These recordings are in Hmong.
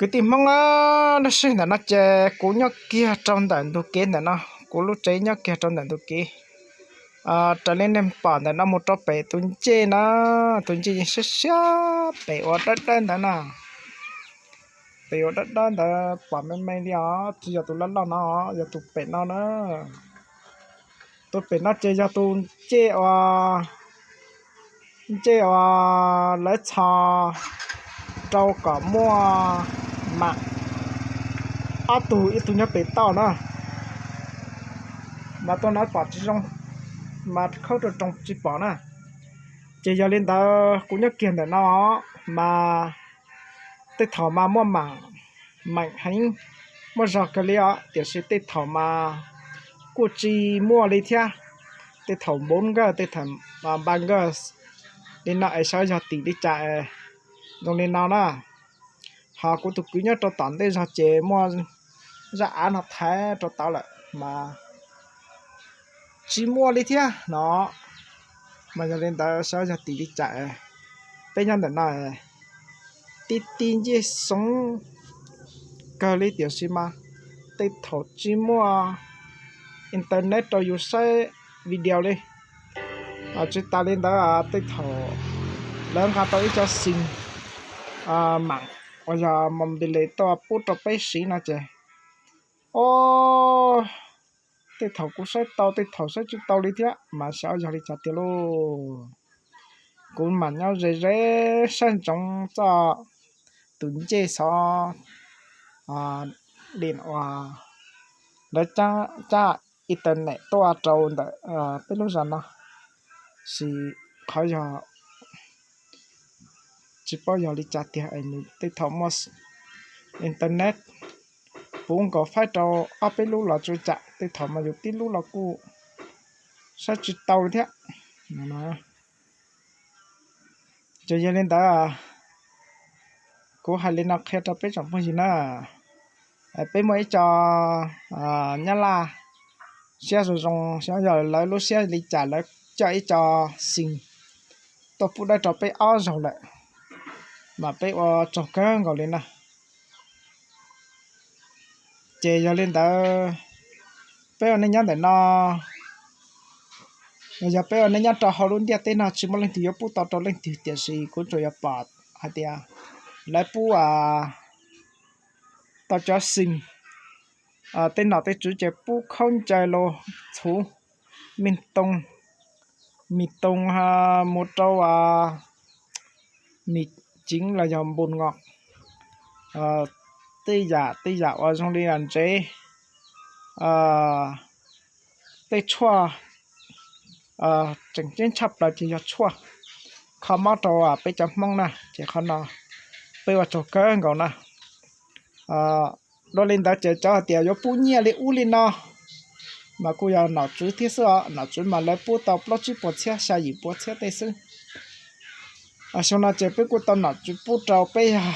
Kwv tij Hmoob, lub sij hawm ntawm no ces kuv nyob kiag rau ntawm ntug kev ntawm no, kuv lub tsev nyob kiag rau ntawm ntug kev. Raws li nej pom ntawm no mus rau pem tus ncej na, tus ncej yeej siab siab pem uas dawb dawb ntawd na. Pem uas dawb dawb ntawd pom me me li os, tsis yog tus loj loj no, yog tus pem no na. Tus pem no ces yog tus ncej uas ncej uas lawv txhos rau kom muaj mam ob tug, ib tug nyob pem toj na, mas tuaj no pom tsis zoo, mas khaub rau roos tsis pom na. Ces yog li ntawd kuv nyob kiag ntawm no mas tej thaum mas muaj mam, mam heev, muaj zog kawg li os, tiam sis tej thaum mas kuj tsis muaj li thiab. Tej thaum npov nkawj, tej thaum npa nkawj li no es xyov yog tim li cas zoo li no na. Ho kuv tus kwv nyob rau tom ntej zog ces muaj zaj av no thaiv rau tod lawm mas tsis muaj li thiab no. Mas yog li ntawd xyov yog tim li cas, peb nyob ntawm no tib tib ncej xoob kawg li tiam sis mas tej thaum tsis muaj internet rau yus saib video li. Tsis tas li ntawd tej thaum lawv nqa tau ib co xees mam uas yog mos npis les tuaj pub rau peb siv no ces, o, tej thaum kuv saib tau, tej thaum saib tsis tau li thiab mas xyov yog li cas tiag lauj. Kuv mam nyob ze ze saib ntsoov txoj tus ncej xov li uas lawv cab internet tuaj rau ntawm peb lub zos no, sis qhov yog tsis paub yog li cas tiag es nws tej thaum muaj internet puv nkaus faib rau ob peb lub los tsuas tsam, tej thaum mas yus tib lub los kuj saib tsis tau li thiab. Ces yog li ntawd kuv hais li no qhia rau peb tsoom phooj ywg na, peb muaj ib co nyab laj siab zoo zoo, xyov yog lawv lub siab li cas lawv coj ib co xees tuaj pub dawb rau peb ob zaug lawm, mas peb ua tsaug kawg nkaus li na. Ces yog li ntawd peb ua neej nyob ntawm no, yog peb ua neej nyob rau hauv lub ntiaj teb no tsis muaj leej twg yuav pub tau rau leej twg, tiam sis kuv tsuas yog pom hais tias lawv pub tau cov xees, tej nom tej tswv ces pub khaub ncaws los txhuv, me tooj, me tooj mus rau mis ceev los yog npus ngos, tej yam tej yam uas zoo li ntsev, tej tshuaj, tseem ceeb tshaj plaws ces yog tshuaj kho mob rau peb cov Hmoob na, ces qhov no peb ua tsaug kawg nkaus na. Dua li ntawd ces cov hais tias yuav pub nyiaj li ub li no mas kuj yog nom tswv thiab xwb os, nom tswv mas lawv pub tau plaub tsib puas txhiab xya yim puas txhiab tej xwb. Xyoo no ces peb kuj tau nom tswv pub rau peb yog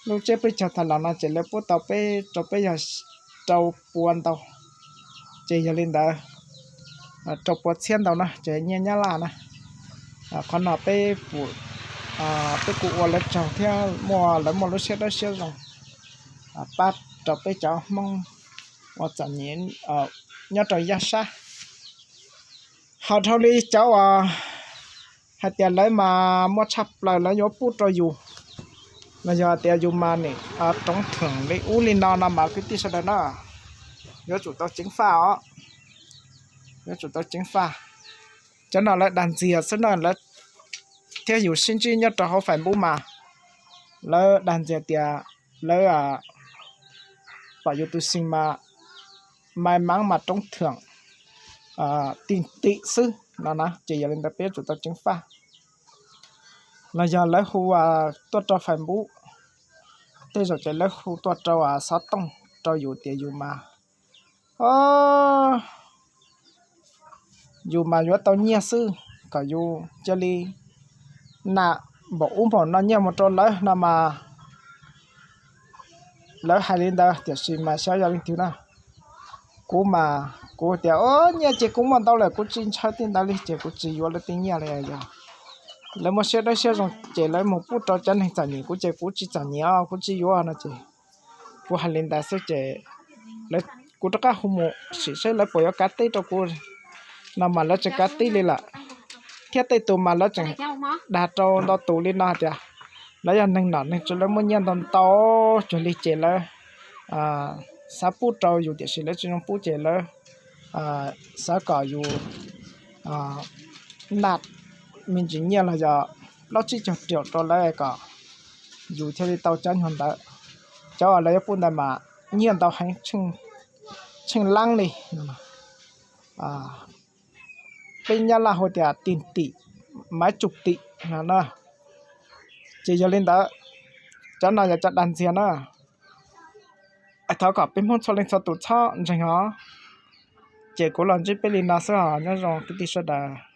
lub tsiab peb caug tag los no ces lawv pub tau peb rau peb yog rau pua ntau, ces yog li ntawd rau pua txhiab ntau na ces nyiaj nyab laj na. Qhov no peb pum, peb kuj ua lawv tsaug thiab muaj lawv muaj lub siab dawb siab zoo pab rau peb cov Hmoob ua txom nyem nyob rau yaj sab. Ho dhau li cov uas hais tias lawv mas muaj tshaj plaws lawv yuav pub rau yus, los yog tias yus mas nim roob thwm li ub li no no mas kwv tij sawv daws na, yuav tsum tau ceev faj os, yuav tsum tau ceev faj. Cov no lawv dag ntxias xwb na, lawv thiab yus sib ntsib nyob rau hauv Facebook mas lawv dag ntxias tias lawv pom yus tus xees mas mai mav mas roob thwm tim tim xwb no na, ces yog li ntawd peb yuav tsum tau ceev faj. Los yog lawv hu tuaj rau Facebook, tej zaum ces lawv hu tuaj rau xov tooj rau yus tias yus mas, o, yus mas yuav tau nyiaj xwb, kom yus cia li nam npaum ub npaum no nyiaj mus rau lawv no mas lawv hais li ntawd, tiam sis mas xyov yog leej twg na. Kuv mas kuv tias, o, nyiaj ces kuv muaj ntau lawm, kuv tsis ntshaw tej ntawd li ces kuv tsis yuav lawv tej nyiaj li. Yog lawv muaj siab dawb siab zoo ces lawv mus pub rau cov neeg txom nyem, kuv ces kuv tsis txom nyem os, kuv tsis yuav no ces kuv hais li ntawd xwb ces kuv rov qab hu mus sim seb lawv puas yuav kav teb rau kuv no mas lawv tseem kav teb li lawm. Thiab tej tus mas lawv tseem dag rau ntau tus li no hais tias lawv yog neeg nom neeg tswv, lawv muaj nyiaj ntau ntau cuag li ces lawv xav pub rau yus tiam sis lawv tsis zoo pub ces lawv xav kom yus naj me ntsis nyiaj los yog plaub tsib caug riaum rau lawv kom yus thiaj li tau cov nyuag ntawd. Cov uas lawv yuav pub ntawd mas nyiaj ntau heev, tsheej lab li no. Peb Nyab Laj hu tias tiền tỷ, mấy chục tỷ no na. Ces yog li ntawd, cov no yog cov dag ntxiag na. Thov kom peb Hmoob txhua leej txhua tus txhob ntseeg os. Ces kuv los ntsib peb li no xwb os, nyob zoo kwv tij sawv daws.